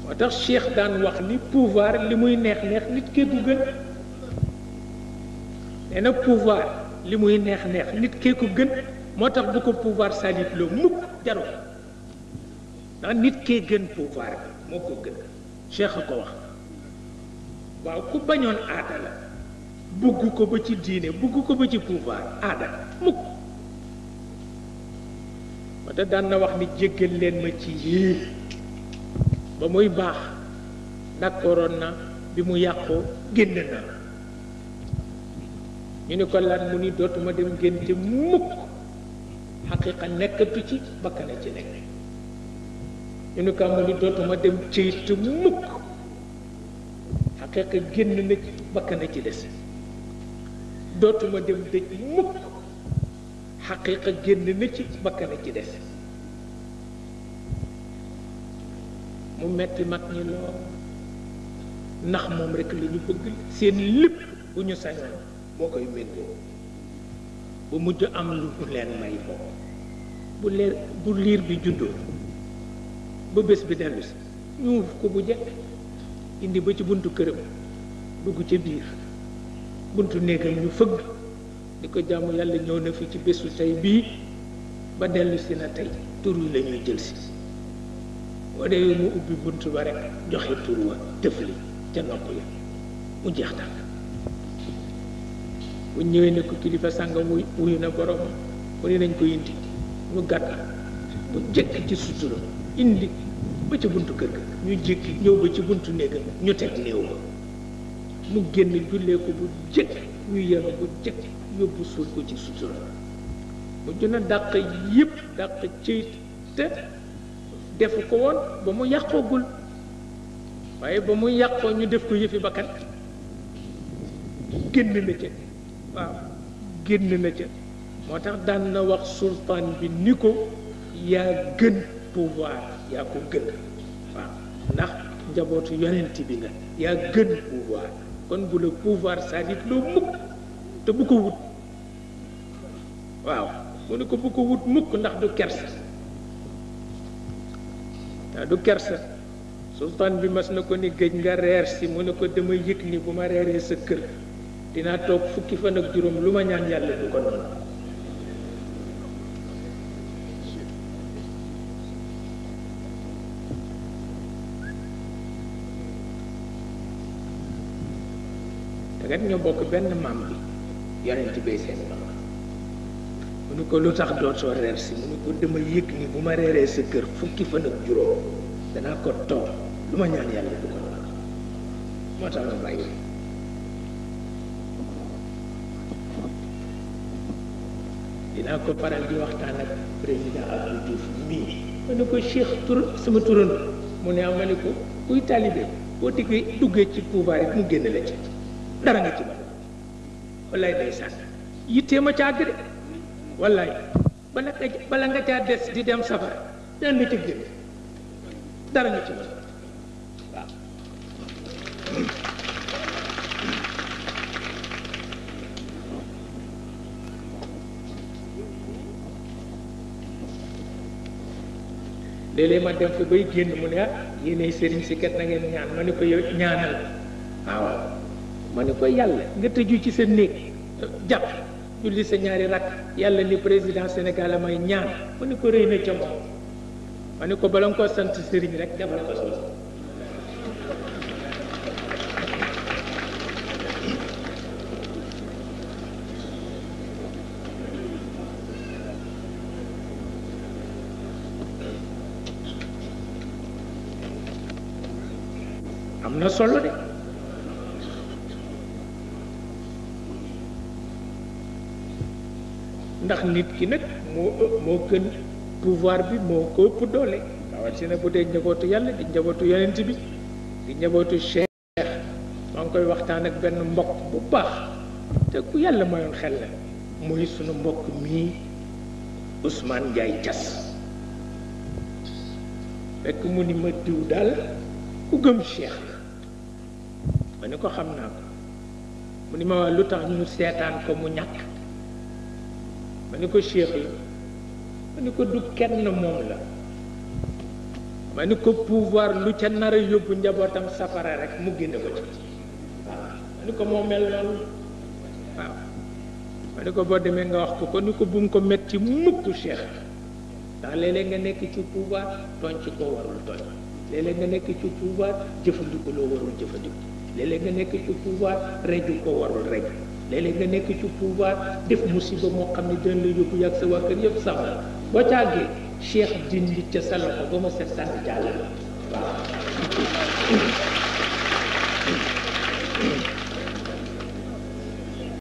moo tax Cheikh daan wax ni pouvoir li muy neex neex nit kee ko gën. nee na pouvoir li muy neex neex nit kee ko gën moo tax bu ko pouvoir salit loo mukk jaru ndax nit kee gën pouvoir bi moo ko gën. Cheikh a ko wax waaw ku bañoon aada la bugg ko ba ci diine bugg ko ba ci pouvoir aada mukk. moo tax daan na wax ni jéggal leen ma ci yii ba muy baax d'accordoon na bi mu yàqoo génn na. ñu ni ko lan mu ni dootuma dem génte mukk xaqiqa nekkatu ci bakkana ci nekk. ñu ni ko mu ni dootuma dem ceyt mukk xaqiqa génn na ci bakkana ci des. dootuma dem dëj mukk xaqiqa génn na ci bakkana ci des. mu metti mag ñi lool ndax moom rek la ñu bëgg seen lépp bu ñu sañoon moo koy méngoo bu mujj am lu mu leen may moom bu liir bi juddoo ba bés bi dellu si ñu ko bu jekk indi ba ci buntu këram dugg ca biir buntu néegam ñu fëgg di ko jàmm yàlla ñëw na fi ci bésu tey bii ba dellu si na tey tur wi la ñuy jël si boo dee mu ubbi buntu ba rek joxe tur wa tëfli ca nopp ya mu jeex tàkk. bu ñëwee ne ko kilifa sàngam wuyu na borom mu ne nañ ko indi ñu gàtt bu jëkk ci sutura indi ba ci buntu kër ga ñu jékki ñëw ba ci buntu néegam ñu teg néew ba mu génn jullee ko bu jëkk ñu yenu bu jëkk yóbbu suul ko ci sutura mu juna dàq yépp dàq cëyt te defu ko woon ba mu yàqoogul waaye ba mu yàqoo ñu def ko yëfi bakkan génn na ca waaw génn na ca moo tax daan na wax sultaan bi ni ko yaa gën pouvoir yaa ko gën waaw ndax njabootu yonent bi nga yaa gën pouvoir kon bu la pouvoir salit loo mukk te bu ko wut waaw mu ne ko bu ko wut mukk ndax du kersa du kersa sultaan bi mas na ko ni géej nga reer si mu ne ko dama yëg ni bu ma reeree sa kër dinaa toog fukki fan ak juróom lu ma ñaan yàlla du ko noonu tegat ñoo bokk benn maam bi yonent bay seen maam mu ne ko lu tax dootoo reer si mu ne ko dama yëg ni bu ma reeree sa kër fukki fan ak juróom danaa ko toog lu ma ñaan yàlla du ko noonu moo tax ma bàyyi dinaa ko faral di waxtaan ak président Abdou Diouf mii ma ne ko Cheikh sama turando mu ne ma ne ko kuy talibé boo duggee ci pouvoir yi mu génn la ci dara nga ci man wallaay day sànn yittee ma ca àgg de wallaay bala nga caa des di dem safara daan la ca génn dara nga ci man waaw léeg-léeg ma dem fi bay génn mu ne yéenay sëriñ si kat na ngeen ñaan ma ne ko yow ñaanal waaw ma ne ko yàlla nga tëju ci sa néeg jàpp julli sa ñaari rakk yàlla ni président Sénégal a may ñaan ma ne ko rëy na ca moom ma ne ko bala nga koo sant sëriñ rek defal ko solo am na solo de ndax nit ki nag moo gën pouvoir bi moo ko ëpp doole rawatina bu dee njabootu yàlla di njabootu yonent bi di njabootu cheikh maa ngi koy waxtaan ak benn mbokk bu baax te ku yàlla mayoon xel la muy sunu mbokk mii Ousmane Ndiaye Thiass fekk mu ni ma diw daal ku gëm cheikh la ma ni ko xam naa ko mu ni ma waa lu tax ñu seetaan ko mu ñàkk ma ni ko cheikh la ma ni ko du kenn moom la ma ni ko pouvoir lu ca nar a yóbbu njabootam safara rek mu génne ko ci waaw ma ni ko moo mel loolu waaw ma ni ko boo demee nga wax ko ni ko bu mu ko metti mukk Cheikh ndax léeg-léeg nga nekk ci pouvoir tooñ ci ko warul tooñ léeg-léeg nga nekk ci pouvoir jëfandiku loo warul jëfandiku léeg-léeg nga nekk ci pouvoir reju ko warul reju léeg-léeg nga nekk ci pouvoir def musiba moo xam ne dina la yóbbu yàgg sa waa kër yëpp safara boo caagee Cheikh dindi ca sa loxo ba ma set sànni jàll waaw